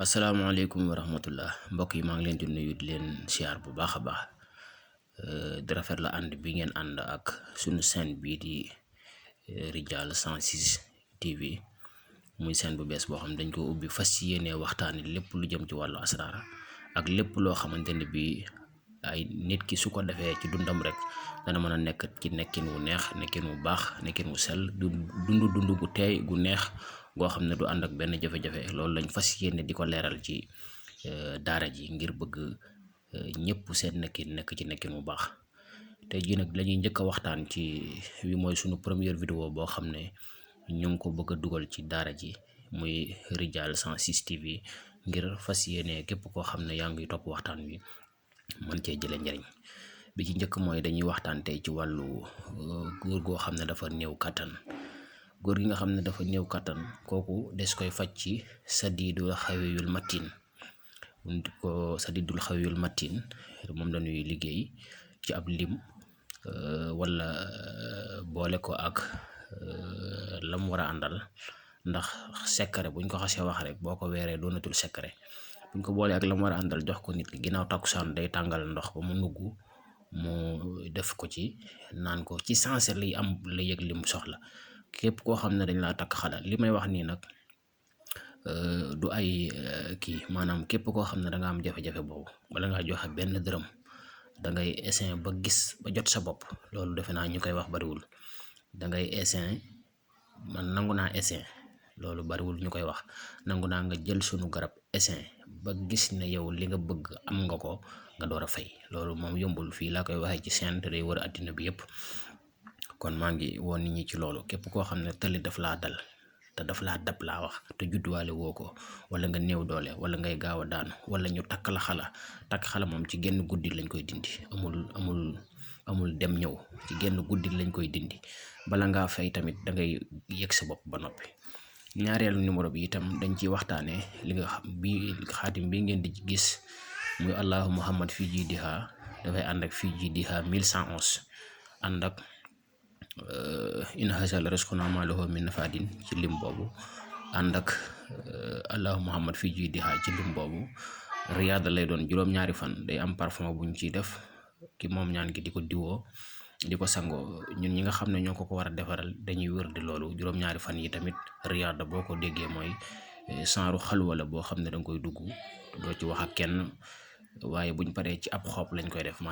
asalaamaaleykum wa rahmatullah mbokk yi maa ngi leen di nuyu di leen siyaar bu baax a baax di rafet la ànd bi ngeen ànd ak sunu chaîne bii di Rijal 106 TV muy chaîne bu bees boo xam dañ ko ubbi fas yéene waxtaani lépp lu jëm ci wàllu asraar ak lépp loo xamante ne bi ay nit ki su ko defee ci dundam rek dana mën a nekk ci nekkin wu neex nekkin wu baax nekkin wu sell dund gu teey gu neex goo xam ne du ànd ak benn jafe-jafe loolu lañ fas yéene di ko leeral ci daara ji ngir bëgg ñëpp seen nekkin nekk ci nekkin wu baax tey jii nag lañuy njëkk a waxtaan ci wi mooy sunu première vidéo boo xam ne ñu ngi ko bëgg a dugal ci daara ji muy Rijal 106 TV ngir fas yéene képp koo xam ne yaa ngi topp waxtaan wi mën cee jëlee njariñ bi ci njëkk mooy dañuy waxtaan tey ci wàllu góor goo xam ne dafa néew kàttan góor gi nga xam ne dafa néew kàttan kooku des koy faj ci sadidul xawiyul matin sadidul xawiyul matin moom lañuy liggéey ci ab lim wala boole ko ak lam war a àndal ndax secret buñ ko xasee wax rek boo ko weeree doonatul secret buñ ko boolee ak lam war a àndal jox ko nit ki ginnaaw takkusaan day tàngal ndox ba mu nugg mu def ko ci naan ko ci sensé liy am la yëg li mu soxla képp koo xam ne dañ laa takk xala li may wax nii nag du ay kii maanaam képp koo xam ne da nga am jafe-jafe boobu wala ngaa joxe benn dërëm da ngay essayer ba gis ba jot sa bopp loolu defe naa ñu koy wax bariwul da ngay essayer man nangu naa essayer loolu bariwul ñu koy wax nangu naa nga jël sunu garab essayer ba gis ne yow li nga bëgg am nga ko nga door a fay loolu moom yombul fii laa koy waxee ci chaîne te day wër àddina bi yëpp kon maa ngi woon nit ñi ci loolu képp koo xam ne tëli daf laa dal te daf laa dab laa wax te judduwaale woo ko wala nga néew doole wala ngay gaaw a daanu wala ñu takk xala moom ci genn guddi lañ koy dindi amul dem ñëw ci genn guddi lañ koy dindi bala ngaa fay tamit da ngay yëg sa bopp ba noppi. ñaareelu numéro bi itam dañ ciy waxtaanee li nga xam bi xaatim bi ngeen di gis muy allahu muhammad fii jiidiha dafay ànd ak fii jiidiha 1111 ànd ak in hasal risquna ma lahu min nafadin ci lim boobu ànd ak allahu muhammad fii jiidiha ci lim boobu riyaada lay doon juróom-ñaari fan day am parfum buñ ciy def ki moom ñaan gi di ko diwoo di ko sangoo ñun ñi nga xam ne ñoo ko war a defaral dañuy wër di loolu juróom-ñaari fan yi tamit riyaada boo ko déggee mooy saaru xalwa la boo xam ne danga koy dugg doo ci wax ak kenn waaye buñ paree ci ab xob lañ koy def maanaam